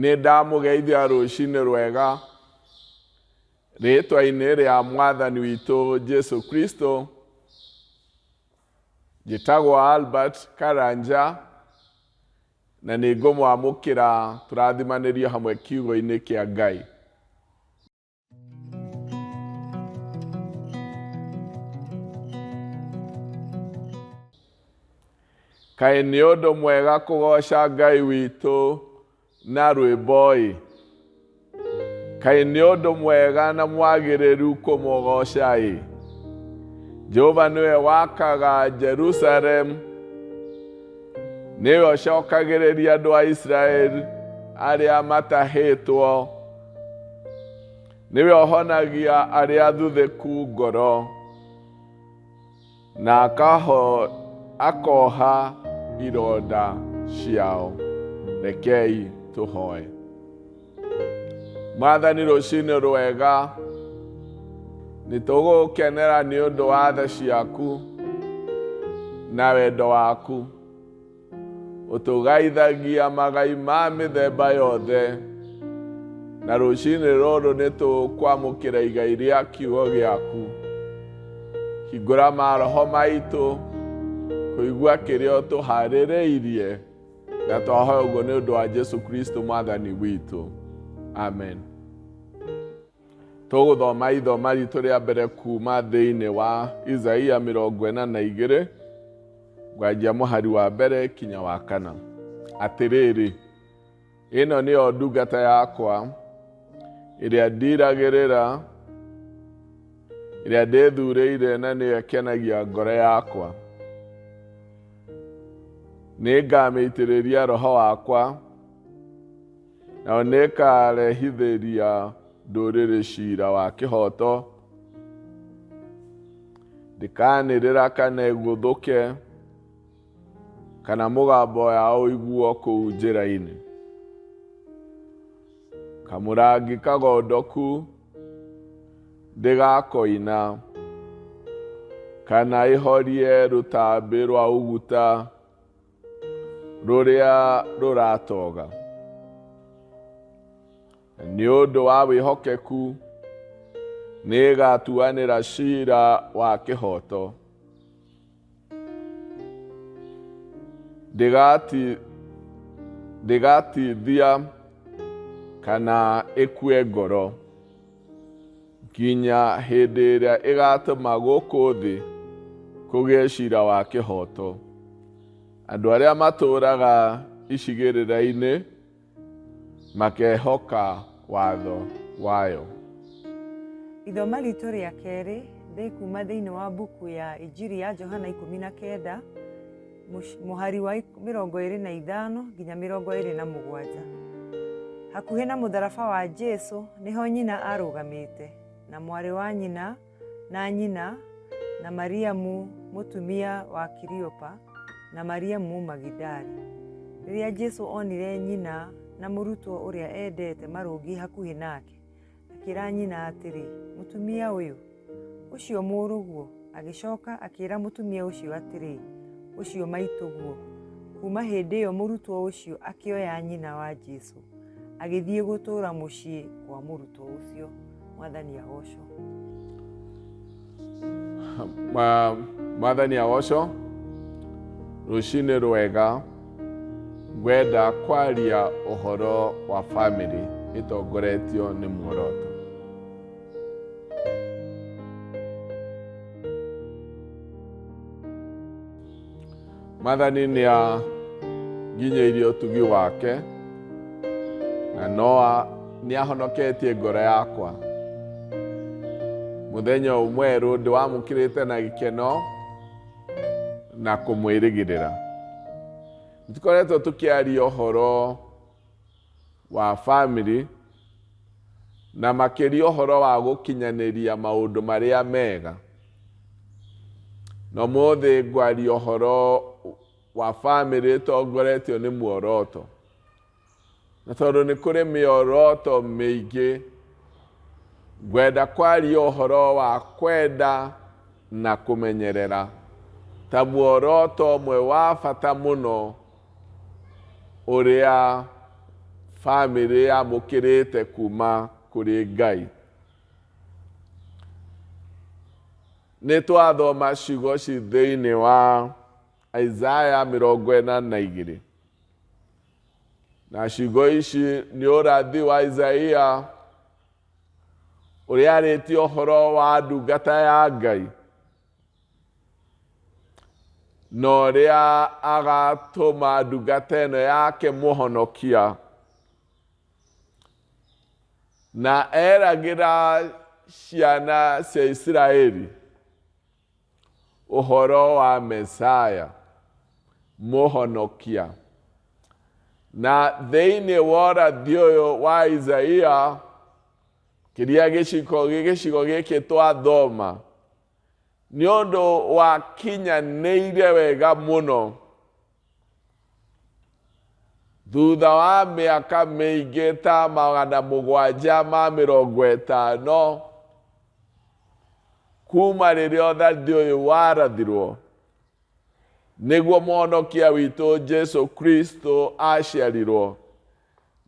Nĩ ndamũgeithia rũcinĩ rwega rĩtwa-inĩ rĩa mwathani witũ Jesu Kristo. Njĩtagwo Albert Karanja na nĩ ngũmwamũkĩra tũrathimanĩrio hamwe kiugo-inĩ kĩa Ngai. Kaĩ nĩ ũndũ mwega kũgooca Ngai witũ na rwĩmbo-ĩ! Kaĩ nĩ ũndũ mwega na mwagĩrĩru kũmũgooca-ĩ! Jehova nĩwe wakaga Jerusalemu, nĩwe ũcokagĩrĩria andũ a Isiraeli arĩa matahĩtwo. Nĩwe ũhonagia arĩa athuthĩku ngoro na akoha ironda ciao. Rekei tũhoe. Mwathani, rũcinĩ rwega, nĩ tũgũkenera nĩ ũndũ wa tha ciaku na wendo waku. Ũtũgaithagia magai ma mĩthemba yothe, na rũcinĩ rũrũ nĩ tũkwamũkĩra igai rĩa kiugo gĩaku. Hingũra maroho maitũ kũigua kĩrĩa ũtũharĩrĩirie, na twahoya ũguo nĩ ũndũ wa Jesu Kristo mwathani witũ, amen. Tũgũthoma ithoma ritũ rĩa mbere kuma thĩinĩ wa Isaia 42, ngwanjia mũhari wa mbere kinya wa kana. Atĩrĩrĩ, ĩno nĩyo ndungata yakwa ĩrĩa ndiragĩrĩra, ĩrĩa ndĩthurĩire na nĩyo ĩkenagia ngoro yakwa. Nĩngamĩitĩrĩria roho wakwa, nayo nĩĩkarehithĩria ndũrĩrĩ ciira wa kĩhooto. Ndĩkanĩrĩra kana ĩgũthũke, kana mũgambo yao ũiguo kũu njĩra-inĩ. Kamũrangi kagondoku ndĩgakoina, kana ĩhorie rũtambĩ rwa ũguta rũrĩa rũratoga. Nĩ ũndũ wa wĩhokeku nĩĩgatuanĩra ciira wa kĩhooto. Ndĩgatithia kana ĩkue ngoro nginya hĩndĩ ĩrĩa ĩgatũma gũkũ thĩ kũgĩe ciira wa kĩhooto. Andũ arĩa matũũraga icigĩrĩra-inĩ makehoka watho wayo. Ithoma ritũ rĩa kerĩ rĩkuma thĩinĩ wa mbuku ya Injiri ya Johana 19, mũhari wa 25 nginya 27. Hakuhĩ na mũtharaba wa Jesu nĩho nyina arũgamĩte, na mwarĩ wa nyina na nyina, na Mariamu mũtumia wa Kiliopa, na Mariamu Magidali. Rĩrĩa Jesu onire nyina na mũrutwo ũrĩa endete marũngiĩ hakuhĩ nake, akĩra nyina atĩrĩ, Mũtumia ũyũ, ũcio mũrũguo. Agĩcoka akĩra mũtumia ũcio atĩrĩ, Ũcio maitũguo. Kuuma hĩndĩ ĩyo mũrutwo ũcio akĩoya nyina wa Jesu, agĩthiĩ gũtũũra mũciĩ kwa mũrutwo ũcio. Mwathani agocwo. Mwathani agocwo. Rũcinĩ rwega, ngwenda kwaria ũhoro wa bamĩrĩ ĩtongoretio nĩ muoroto. Mwathani nĩ anginyĩirie ũtugi wake na no nĩ ahonoketie ngoro yakwa. Mũthenya ũyũ mwerũ ndĩwamũkĩrĩte na gĩkeno na kũmwĩrĩgĩrĩra. Nĩtũkoretwo tũkĩaria ũhoro wa bamĩrĩ na makĩria ũhoro wa gũkinyanĩria maũndũ marĩa mega. Na ũmũthĩ ngwaria ũhoro wa bamĩrĩ ĩtongoretio nĩ muoroto. Na tondũ nĩ kũrĩ mĩoroto mĩingĩ, ngwenda kwaria ũhoro wa kwenda na kũmenyerera ta muoroto ũmwe wa bata mũno ũrĩa Bamĩrĩ yamũkĩrĩte kuma kũrĩ Ngai. Nĩ twathoma ciugo ci thĩinĩ wa Isaya 42. Na ciugo ici nĩ ũrathi wa Isaia ũrĩa arĩtie ũhoro wa ndungata ya Ngai na ũrĩa agatũma ndungata ĩno yake mũhonokia na eragĩra ciana cia Isiraeli ũhoro wa Mesaya mũhonokia. Na thĩinĩ wa ũrathi ũyũ wa Isaia kĩrĩa gĩcigo gĩkĩ twathoma nĩ ũndũ wakinyanĩire wega mũno thutha wa mĩaka mĩingĩ ta 750 kuma rĩrĩa ũrathi ũyũ warathirwo nĩguo mũhonokia witũ Jesu Kristo aciarirwo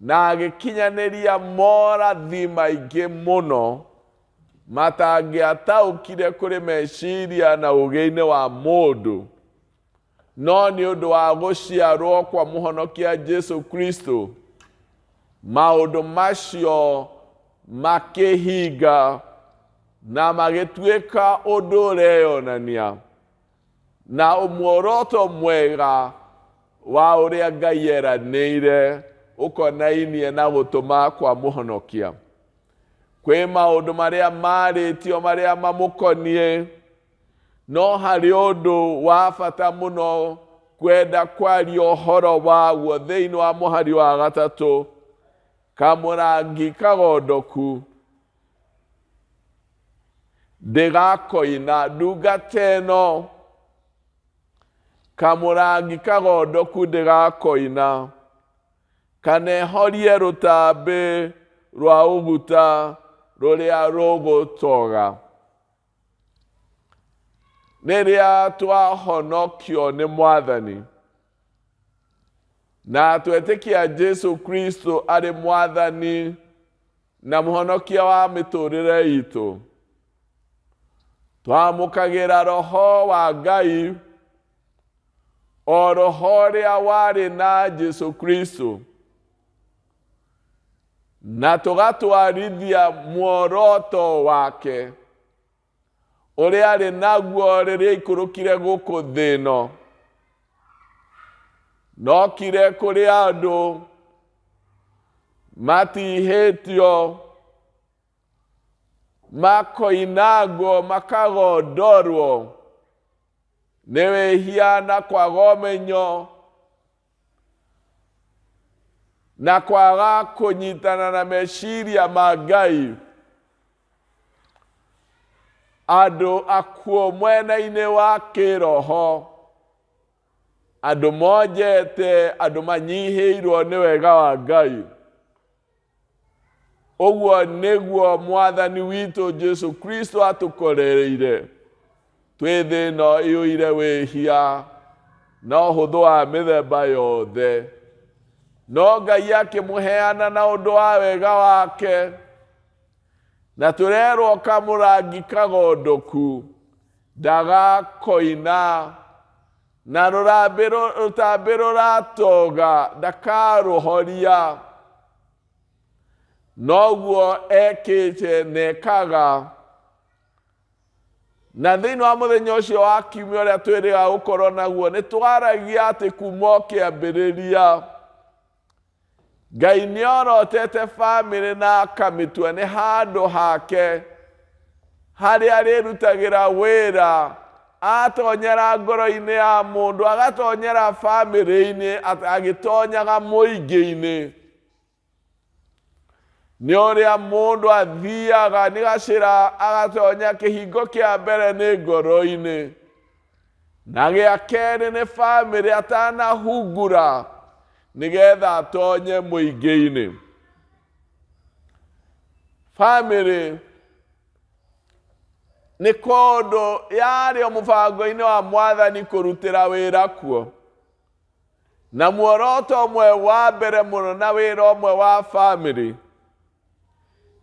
na agĩkinyanĩria morathi maingĩ mũno matangĩataũkire kũrĩ meciria na ũgĩ-inĩ wa mũndũ, no nĩ ũndũ wa gũciarwo kwa mũhonokia Jesu Kristo maũndũ macio makĩhinga na magĩtuĩka ũndũ ũreyonania na muoroto mwega wa ũrĩa Ngai eranĩire ũkonainie na gũtũma kwa mũhonokia. Kwĩ maũndũ marĩa marĩtio marĩa mamũkoniĩ, no harĩ ũndũ wa bata mũno kwenda kwaria ũhoro waguo thĩinĩ wa mũhari wa 3 kamũrangi kagondoku ndĩgakoina ndungata ĩno kamũrangi kagondoku ndĩgakoina kana ĩhorie rũtambĩ rwa ũguta rũrĩa rũgũtoga. Rĩrĩa twahonokio nĩ Mwathani na twetĩkia Jesu Kristo arĩ Mwathani na mũhonokia wa mĩtũrĩre itũ, twamũkagĩra Roho wa Ngai o Roho ũrĩa warĩ na Jesu Kristo na tũgatwarithia muoroto wake ũrĩa arĩ naguo rĩrĩa aikũrũkire gũkũ thĩ ĩno. Nokire kũrĩ andũ matihĩtio makoinangwo makagondorwo nĩ wĩhia na kwaga ũmenyo na kwaga kũnyitana na meciria ma Ngai. Andũ akuũ mwena-inĩ wa kĩroho, andũ monjete, andũ manyihĩirwo nĩ wega wa Ngai. Ũguo nĩguo Mwathani witũ Jesu Kristo atũkorereire twĩ thĩ ĩno ĩiyũire wĩhia na ũhũthũ wa mĩthemba yothe. No Ngai akĩmũheana na ũndũ wa wega wake, na tũrerwo kamũrangi kagondoku ndagakoina na rũtambĩ rũratoga ndakarũhoria. Noguo ekĩte na ekaga. Na thĩinĩ wa mũthenya ũcio wa kiumia ũrĩa twĩrĩga gũkorwo naguo, nĩ twaragia atĩ kuma o kĩambĩrĩria Ngai nĩ orotete bamĩrĩ na akamĩtua nĩ handũ hake harĩa arĩrutagĩra wĩra. Atonyera ngoro-inĩ ya mũndũ, agatonyera bamĩrĩ-inĩ, agĩtonyaga mũingĩ-inĩ. Nĩ ũrĩa mũndũ athiaga nĩ gacĩra agatonya kĩhingo kĩa mbere nĩ ngoro-inĩ, na gĩa kerĩ nĩ bamĩrĩ atanahungura nĩgetha atonye mũingĩ-inĩ. Bamĩrĩ nĩ kũndũ yarĩ o mũbango-inĩ wa Mwathani kũrutĩra wĩra kuo. Na muoroto ũmwe wa mbere mũno na wĩra ũmwe wa bamĩrĩ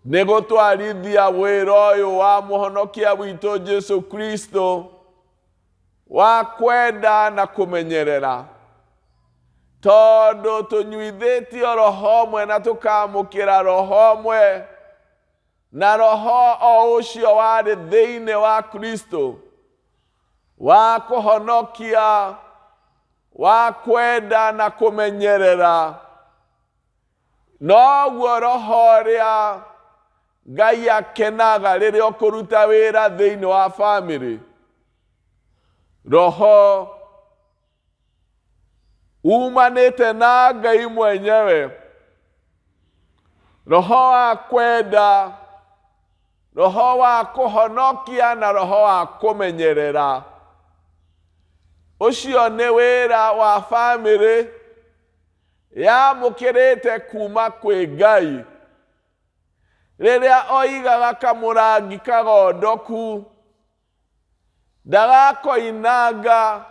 nĩ gũtwarithia wĩra ũyũ wa mũhonokia witũ Jesu Kristo wa kwenda na kũmenyerera, tondũ tũnyuithĩtio roho ũmwe na tũkamũkĩra roho ũmwe, na roho o ũcio warĩ thĩinĩ wa Kristo wa kũhonokia, wa kwenda na kũmenyerera. Noguo roho ũrĩa Ngai akenaga rĩrĩa ũkũruta wĩra thĩinĩ wa bamĩrĩ, roho umanĩte na Ngai mwenyewe, roho wa kwenda, roho wa kũhonokia na roho wa kũmenyerera. Ũcio nĩ wĩra wa bamĩrĩ yamũkĩrĩte kuma kwĩ Ngai rĩrĩa oigaga kamũrangi kagondoku ndagakoinanga.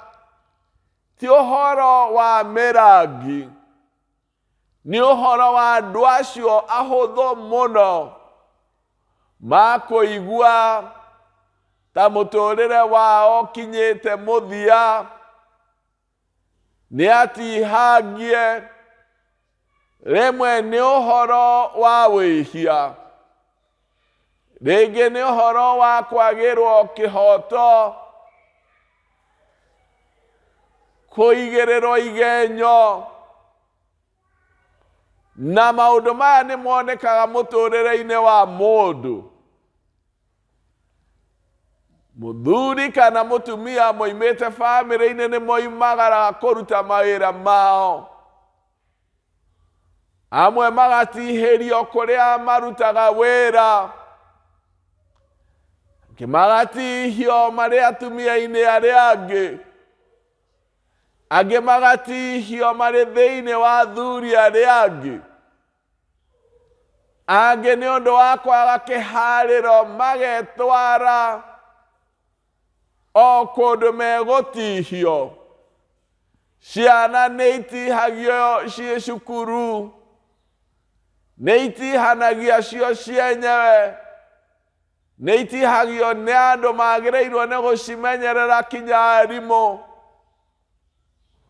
Ti ũhoro wa mĩrangi, nĩ ũhoro wa andũ acio ahũthũ mũno makũigua ta mũtũrĩre wao ũkinyĩte mũthia, nĩ atihangie. Rĩmwe nĩ ũhoro wa wĩhia, rĩngĩ nĩ ũhoro wa kwagĩrwo kĩhoto, kũigĩrĩrwo igenyo, na maũndũ maya nĩ monekaga mũtũrĩre-inĩ wa mũndũ. Mũthuri kana mũtumia moimĩte bamĩrĩ-inĩ nĩ moimagaraga kũruta mawĩra mao, amwe magatihĩrio kũrĩa marutaga wĩra, angĩ magatihio marĩ atumia-inĩ arĩa angĩ, angĩ magatihio marĩ thĩinĩ wa athuri arĩa angĩ, angĩ nĩ ũndũ wa kwaga kĩharĩro magetwara o kũndũ megũtihio. Ciana nĩ itihagio ciĩ cukuru, nĩ itihanagia cio cienyewe, nĩ itihagio nĩ andũ magĩrĩirwo nĩ gũcimenyerera kinya arimũ,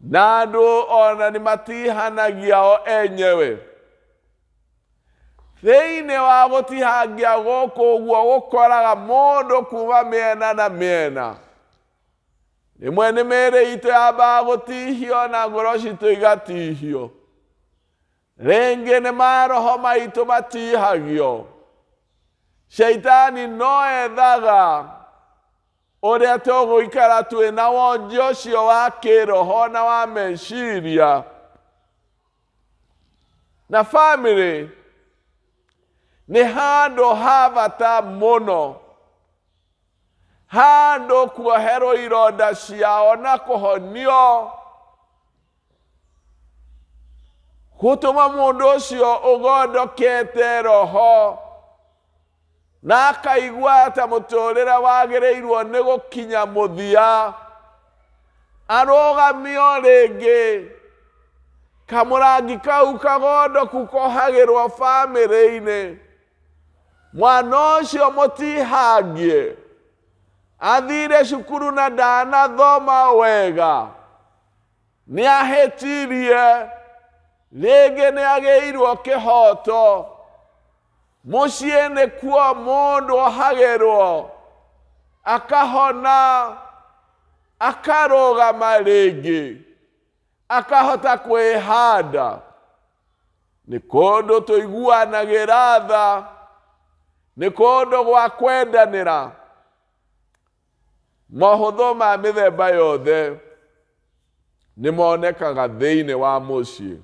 na andũ ona nĩ matihanagia o enyewe. Thĩinĩ wa gũtihangia gũkũ ũguo gũkoraga mũndũ kuma mĩena na mĩena. Rĩmwe nĩ mĩĩrĩ itũ yambaga gũtihio na ngoro citũ igatihio, rĩngĩ nĩ maroho maitũ matihagio. Shaitani no ethaga ũrĩa tũgũikara twĩ na wonji ũcio wa kĩroho na wa meciria. Na bamĩrĩ nĩ handũ ha bata mũno, handũ kuoherwo ironda ciao na kũhonio, gũtũma mũndũ ũcio ũgondokete roho na akaigua ta mũtũrĩre wagĩrĩirwo nĩ gũkinya mũthia, arũgamio rĩngĩ. Kamũrangi kau kagondoku kohagĩrwo bamĩrĩ-inĩ. Mwana ũcio mũtihangie athire cukuru na ndanathoma wega, nĩ ahĩtirie, rĩngĩ nĩ agĩirwo kĩhoto. Mũciĩ nĩkuo mũndũ ohagĩrwo akahona, akarũgama rĩngĩ, akahota kwĩhanda. Nĩ kũndũ tũiguanagĩra tha, nĩ kũndũ gwa kwendanĩra. Mohũthũ ma mĩthemba yothe nĩ monekaga thĩinĩ wa mũciĩ.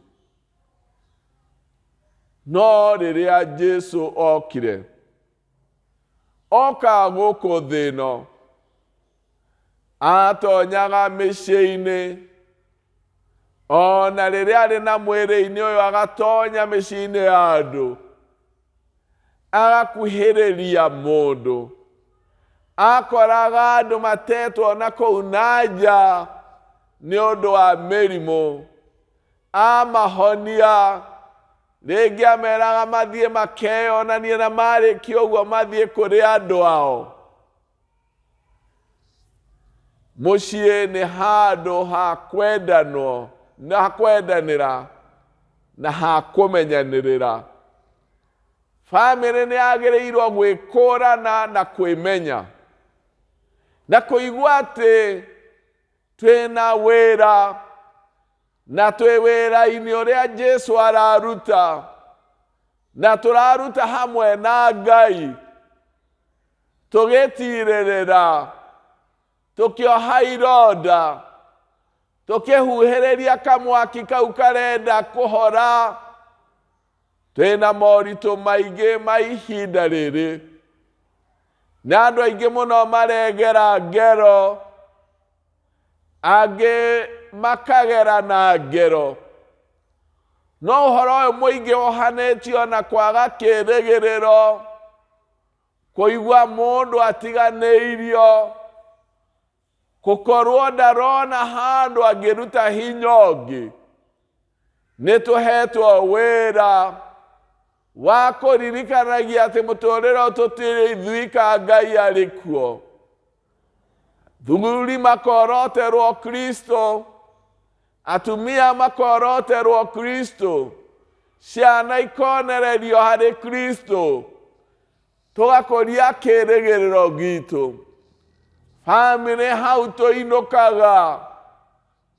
No rĩrĩa Jesu okire, oka gũkũ thĩ ĩno, atonyaga mĩciĩ-inĩ, ona rĩrĩa arĩ na mwĩrĩ-inĩ ũyũ agatonya mĩciĩ-inĩ ya andũ, agakuhĩrĩria mũndũ, akoraga andũ matetwo na kũu na nja nĩ ũndũ wa mĩrimũ. Amahonia rĩngĩ ameraga mathiĩ makeyonanie na marĩkia ũguo mathiĩ kũrĩ andũ ao. Mũciĩ nĩ handũ ha kwendanwo na ha kwendanĩra na ha kũmenyanĩrĩra. Bamĩrĩ nĩ yagĩrĩirwo gwĩkũrana na kwĩmenya na kũigua atĩ twĩna wĩra na twĩ wĩra-inĩ ũrĩa Jesu araruta na tũraruta hamwe na Ngai tũgĩtirĩrĩra tũkĩoha ironda tũkĩhuhĩrĩria kamwaki kau karenda kũhora twĩna moritũ maingĩ ma ihinda rĩrĩ nĩ andũ aingĩ mũno maregera ngero angĩ makagera na ngero no ũhoro ũyũ mũingĩ wohanĩtio na kwaga kĩrĩgĩrĩro kũigua mũndũ atiganĩirio gũkorwo ndarona handũ angĩruta hinya ũngĩ. Nĩ tũhetwo wĩra wa kũririkanagia atĩ mũtũrĩre ũyũ tũtirĩ ithuika Ngai arĩ kuo. Thuri makoroterwo Kristo, atumia makoroterwo Kristo, ciana ikonererio harĩ Kristo, tũgakũria kĩrĩgĩrĩro gitũ. Bamĩrĩ hau tũinũkaga,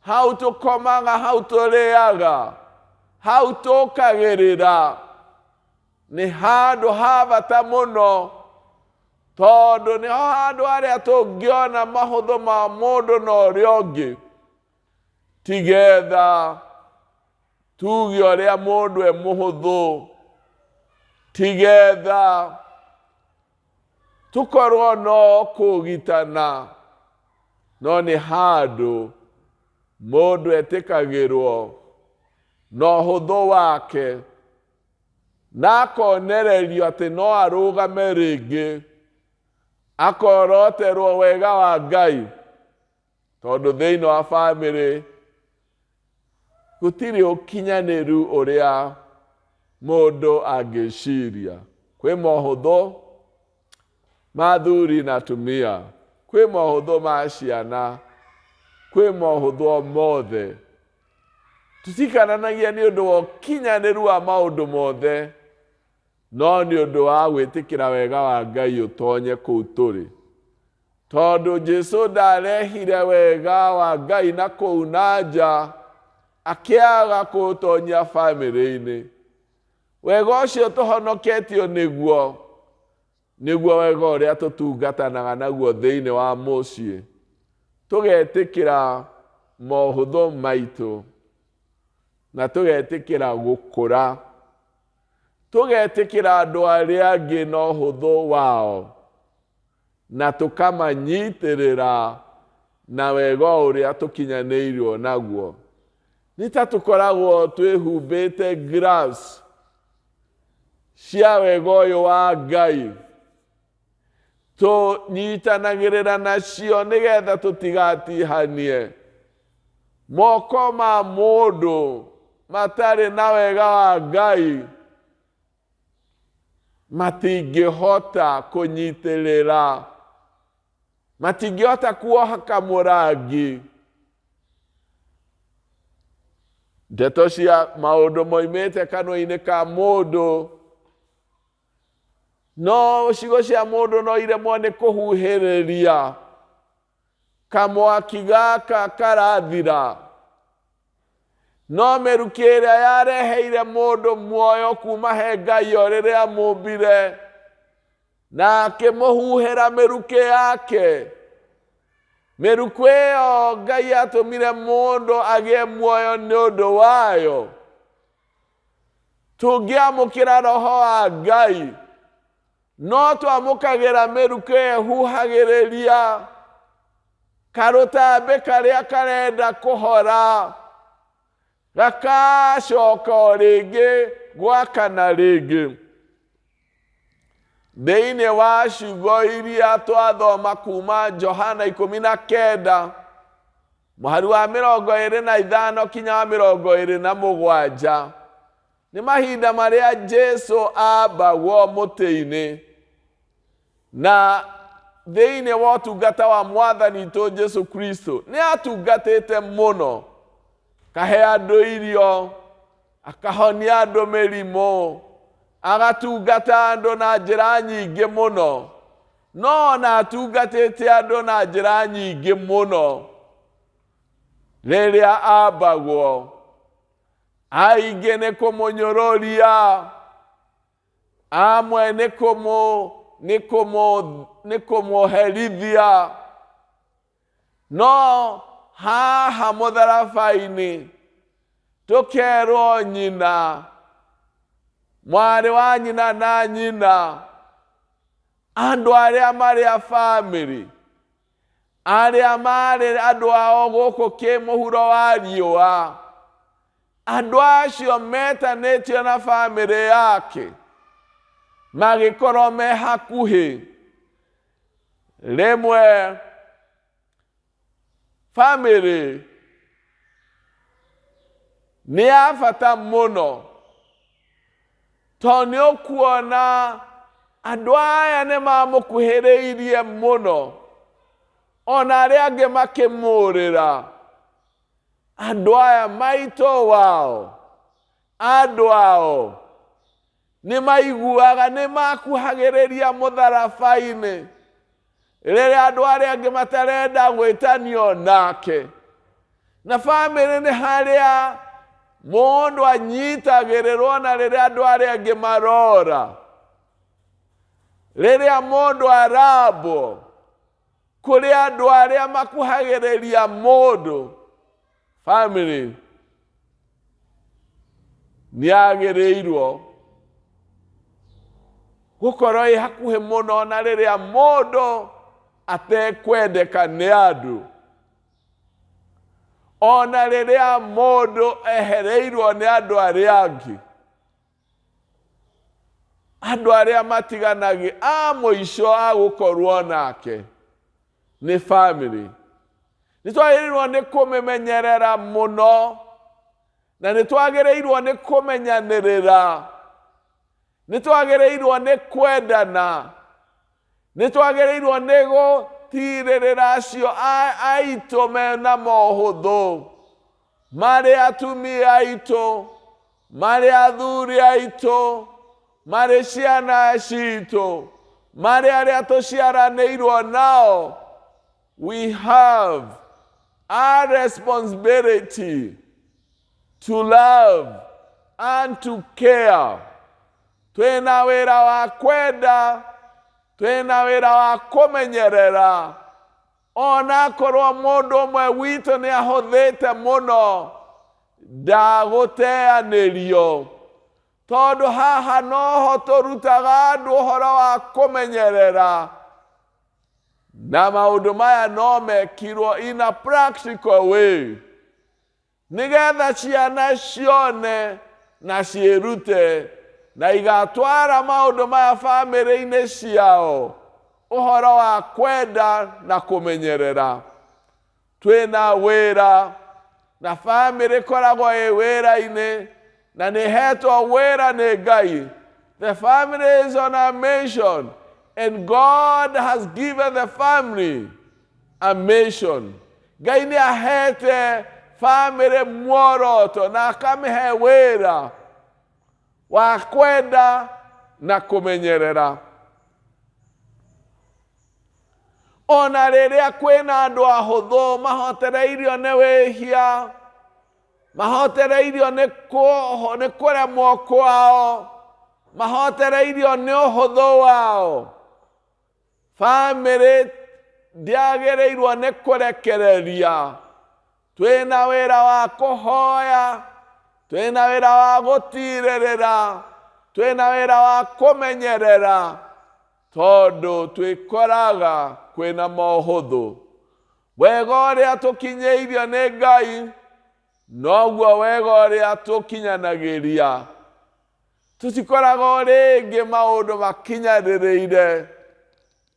hau tũkomaga, hau tũrĩaga, hau tũkagĩrĩra nĩ handũ ha bata mũno tondũ nĩho handũ harĩa tũngĩona mahũthũ ma mũndũ na ũrĩa ũngĩ tigetha tuge ũrĩa mũndũ e mũhũthũ tigetha tũkorwo no kũgitana no nĩ handũ mũndũ etĩkagĩrwo na ũhũthũ wake na akonererio atĩ no arũgame rĩngĩ akoroterwo wega wa Ngai tondũ thĩinĩ wa bamĩrĩ gũtirĩ ũkinyanĩru ũrĩa mũndũ angĩciria. Kwĩ mohũthũ ma thuri na atumia, kwĩ mohũthũ ma ciana, kwĩ mohũthũ mothe. Tũtikaranagia nĩ ũndũ wa ũkinyanĩru wa maũndũ mothe, no nĩ ũndũ wa gwĩtĩkĩra wega wa Ngai ũtonye kũu tũrĩ. Tondũ Jesu ndarehire wega wa Ngai na kũu na nja akĩaga kũũtonyia bamĩrĩ-inĩ. Wega ũcio tũhonoketio nĩguo, nĩguo wega ũrĩa tũtungatanaga naguo thĩinĩ wa mũciĩ. Tũgetĩkĩra mohũthũ maitũ na tũgetĩkĩra gũkũra. Tũgetĩkĩra andũ arĩa angĩ na ũhũthũ wao na tũkamanyitĩrĩra na wega ũrĩa tũkinyanĩirio naguo. Nĩ ta tũkoragwo twĩhumbĩte gloves cia wega ũyũ wa Ngai tũnyitanagĩrĩra nacio nĩgetha tũtigatihanie moko ma mũndũ matarĩ na wega wa Ngai matingĩhota kũnyitĩrĩra matingĩhota kuoha kamũrangi. Ndeto cia maũndũ moimĩte kanua-inĩ ka mũndũ no ciugo cia mũndũ no iremwo nĩ kũhuhĩrĩria kamwaki gaka karathira. No mĩrukĩ ĩrĩa yareheire mũndũ muoyo kuma he Ngai o rĩrĩa amũmbire na akĩmũhuhĩra mĩrukĩ yake. Mĩrukĩ ĩyo Ngai atũmire mũndũ agĩe muoyo nĩ ũndũ wayo. Tũngĩamũkĩra roho wa Ngai no twamũkagĩra mĩrukĩ ĩyo ĩhuhagĩrĩria karũtambĩ karĩa karenda kũhora gakacoka o rĩngĩ gwakana rĩngĩ. Thĩinĩ wa ciugo iria twathoma kuma Johana 19 Mũhari wa 25 kinya wa 27 nĩ mahinda marĩa Jesu ambagwo mũtĩ-inĩ. Na thĩinĩ wa ũtungata wa mwathani witũ Jesu Kristo nĩ atungatĩte mũno, kahe andũ irio, akahonia andũ mĩrimũ, agatungata andũ na njĩra nyingĩ mũno. No ona atungatĩte andũ na njĩra nyingĩ mũno, rĩrĩa ambagwo aingĩ nĩ kũmũnyũrũria, amwe nĩ kũmũ nĩ kũmũ nĩ kũmũherithia. No haha mũtharaba-inĩ tũkerwo nyina, mwarĩ wa nyina na nyina, andũ arĩa marĩ a bamĩrĩ, arĩa marĩ andũ ao gũkũ kĩmũhuro wa riũa, andũ acio metanĩtio na bamĩrĩ yake magĩkorwo me hakuhĩ. Rĩmwe bamĩrĩ nĩ ya bata mũno, tondũ nĩ ũkuona andũ aya nĩ mamũkuhĩrĩirie mũno, ona arĩa angĩ makĩmũrĩra. Andũ aya maitũ wao, andũ ao nĩ maiguaga, nĩ makuhagĩrĩria mũtharaba-inĩ rĩrĩa andũ arĩa angĩ matarenda gwĩtanio nake. Na bamĩrĩ nĩ harĩa mũndũ anyitagĩrĩrwo na rĩrĩa andũ arĩa angĩ marora. Rĩrĩa mũndũ arambwo, kũrĩ andũ arĩa makuhagĩrĩria mũndũ, bamĩrĩ nĩ yagĩrĩirwo gũkorwo ĩ hakuhĩ mũno na rĩrĩa mũndũ atekwendeka nĩ andũ, ona rĩrĩa mũndũ ehereirwo nĩ andũ arĩa angĩ, andũ arĩa matiganagĩ a mũico a gũkorwo nake nĩ bamĩrĩ. Nĩ twagĩrĩirwo nĩ kũmĩmenyerera mũno, na nĩ twagĩrĩirwo nĩ kũmenyanĩrĩra, nĩ twagĩrĩirwo nĩ kwendana, nĩ twagĩrĩirwo nĩ gũtirĩrĩra acio aitũ mena mohũthũ, marĩ atumia aitũ, marĩ athuri aitũ, marĩ ciana citũ, marĩ arĩa tũciaranĩirwo nao. We have a responsibility to love and to care. Twĩna wĩra wa kwenda, twĩna wĩra wa kũmenyerera, onakorwo mũndũ ũmwe witũ nĩ ahũthĩte mũno, ndagũteanĩrio, tondũ haha noho tũrutaga andũ ũhoro wa kũmenyerera, na maũndũ maya no mekirwo in a practical way, nĩgetha ciana cione na ciĩrute na igatwara maũndũ maya bamĩrĩ-inĩ ciao, ũhoro wa kwenda na kũmenyerera. Twĩna wĩra na bamĩrĩ ĩkoragwo ĩ wĩra-inĩ, na nĩ hetwo wĩra nĩ Ngai. The family is on a mission, and God has given the family a mission. Ngai nĩ ahete bamĩrĩ muoroto na akamĩhe wĩra wa kwenda na kũmenyerera. Ona rĩrĩa kwĩna andũ ahũthũ mahotereirio nĩ wĩhia, mahotereirio nĩ kũremwo kwao, mahotereirio nĩ ũhũthũ wao, bamĩrĩ ndĩagĩrĩirwo nĩ kũrekereria. Twĩna wĩra wa kũhoya, twĩna wĩra wa gũtirĩrĩra, twĩna wĩra wa kũmenyerera, tondũ twĩkoraga kwĩna mohũthũ. Wega ũrĩa tũkinyĩirio nĩ Ngai noguo wega ũrĩa tũkinyanagĩria. Tũtikoragwo rĩngĩ maũndũ makinyanĩrĩire.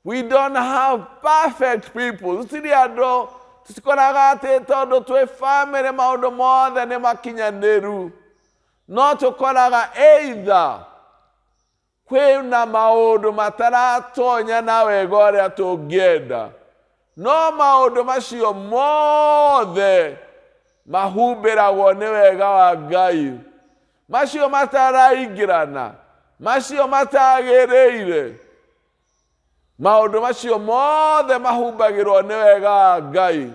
We don't have perfect people. Tũtirĩ andũ Tũtikoraga atĩ tondũ twĩ bamĩrĩ maũndũ mothe nĩ makinyanĩru, no tũkoraga either kwĩna maũndũ mataratonya na wega ũrĩa tũngĩenda, no maũndũ macio mothe mahumbĩragwo nĩ wega wa Ngai. Macio mataraingĩrana, macio matagĩrĩire, maũndũ macio mothe mahumbagĩrwo nĩ wega wa Ngai.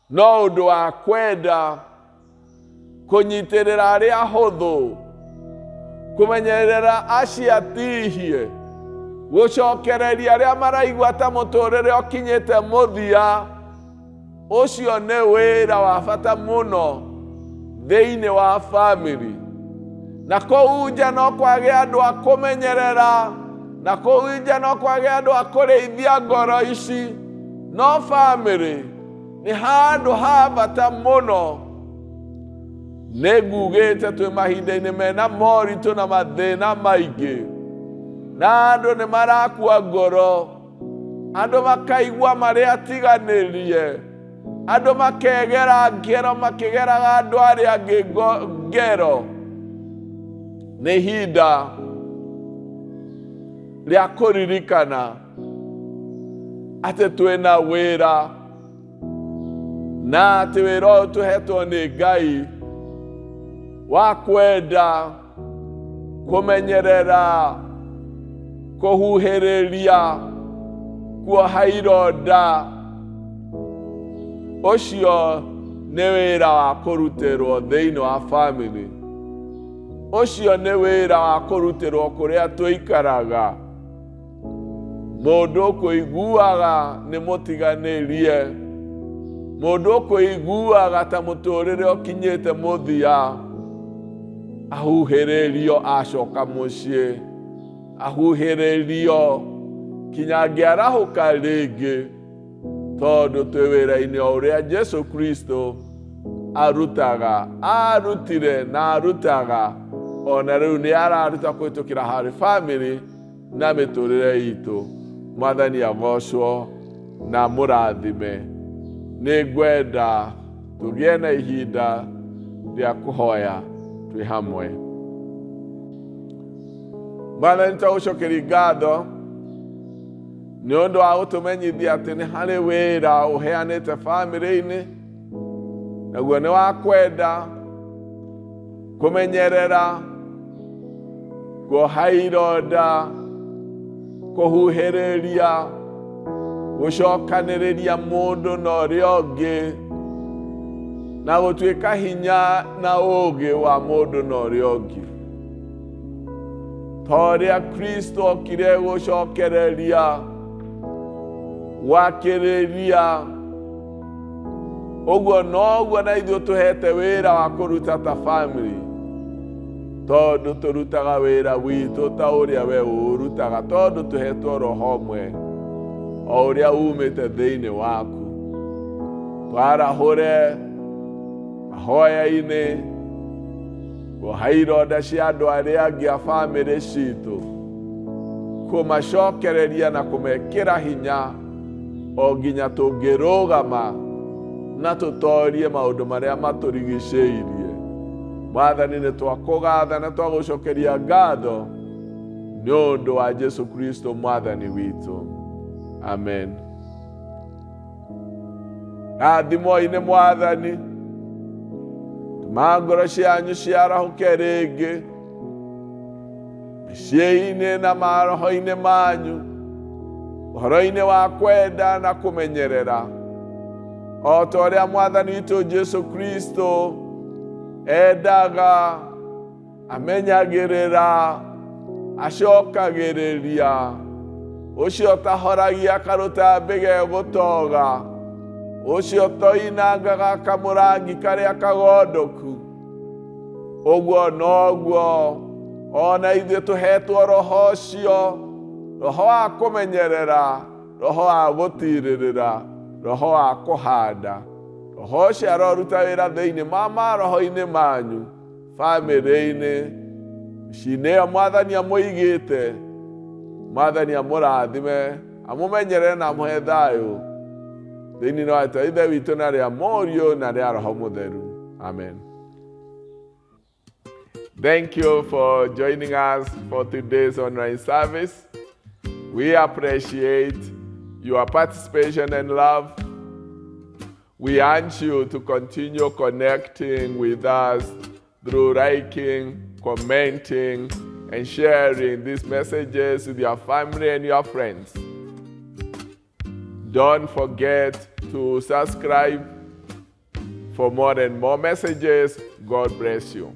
No ũndũ wa kwenda kũnyitĩrĩra arĩa ahũthũ, kũmenyerera acio atihie, gũcokereria arĩa maraigua ta mũtũrĩre ũkinyĩte mũthia, ũcio nĩ wĩra wa bata mũno thĩinĩ wa bamĩrĩ. Na kũu nja no kwage andũ a kũmenyerera, na kũu nja no kwage andũ a kũrĩithia ngoro ici, no bamĩrĩ nĩ handũ ha bata mũno. Nĩ ngugĩte twĩ mahinda-inĩ mena moritũ na mathĩna maingĩ, na andũ nĩ marakua ngoro, andũ makaigua marĩ atiganĩrie, andũ makegera ngero makĩgeraga andũ arĩa angĩ ngero. Nĩ ihinda rĩa kũririkana atĩ twĩna wĩra, na atĩ wĩra ũyũ tũhetwo nĩ Ngai wa kwenda kũmenyerera, kũhuhĩrĩria, kuoha ironda, ũcio nĩ wĩra wa kũrutĩrwo thĩinĩ wa bamĩrĩ. Ũcio nĩ wĩra wa kũrutĩrwo kũrĩa tũikaraga. Mũndũ ũkũiguaga nĩ mũtiganĩrie, mũndũ ũkũiguaga ta mũtũrĩre ũkinyĩte mũthia, ahuhĩrĩrio acoka mũciĩ, ahuhĩrĩrio kinya angĩarahũka rĩngĩ, tondũ twĩ wĩra-inĩ o ũrĩa Jesu Kristo arutaga, arutire na arutaga, ona rĩu nĩ araruta kũhĩtũkĩra harĩ bamĩrĩ na mĩtũrĩre itũ. Mwathani agocwo na mũrathime. Nĩ ngwenda tũgĩe na ihinda rĩa kũhoya twĩ hamwe. Mwathani, twagũcokeria ngatho nĩ ũndũ wa gũtũmenyithia atĩ nĩ harĩ wĩra ũheanĩte bamĩrĩ-inĩ, naguo nĩ wa kwenda kũmenyerera, kuoha ironda, kũhuhĩrĩria, gũcokanĩrĩria mũndũ na ũrĩa ũngĩ, na gũtuĩka hinya na ũũgĩ wa mũndũ na ũrĩa ũngĩ. Ta ũrĩa Kristo okire gũcokereria, gwakĩrĩria, ũguo noguo na ithuĩ tũhete wĩra wa kũruta ta family, tondũ tũrutaga wĩra witũ ta ũrĩa we ũrutaga, tondũ tũhetwo roho ũmwe o ũrĩa umĩte thĩinĩ waku. Twarahũre mahoya-inĩ, kuoha ironda cia andũ arĩa angĩ a bamĩrĩ citũ, kũmacokereria na kũmekĩra hinya o nginya tũngĩrũgama na tũtorie maũndũ marĩa matũrigicĩirie. Mwathani, nĩ twakũgatha na twagũcokeria ngatho nĩ ũndũ wa Jesu Kristo Mwathani witũ. Amen. Rathimoi nĩ Mwathani, tũma ngoro cianyu ciarahũke rĩngĩ mĩciĩ-inĩ na maroho-inĩ manyu, ũhoro-inĩ wa kwenda na kũmenyerera, o ta ũrĩa Mwathani witũ Jesu Kristo endaga, amenyagĩrĩra, acokagĩrĩria, ũcio ũtahoragia akaruta mbĩga ĩgũtoga, ũcio ũtoinangaga kamũrangi karĩa kagondoku. Ũguo noguo ona ithuĩ tũhetwo roho ũcio, roho wa kũmenyerera, roho wa gũtirĩrĩra, roho wa kũhanda. Roho ũcio aroruta wĩra thĩinĩ ma maroho-inĩ manyu, bamĩrĩ-inĩ, mĩciĩ-inĩ ĩyo Mwathani amũigĩte. Mwathani amũrathime. Amũmenyerere na amũhe thayũ thĩinĩ wa rĩtwa Ithe witũ na rĩa Mũriũ na rĩa Roho Mũtheru. Amen. Thank you for joining us for today's online service. We appreciate your participation and love. We urge you to continue connecting with us through liking, commenting, and sharing these messages with your family and your friends. Don't forget to subscribe for more and more messages. God bless you.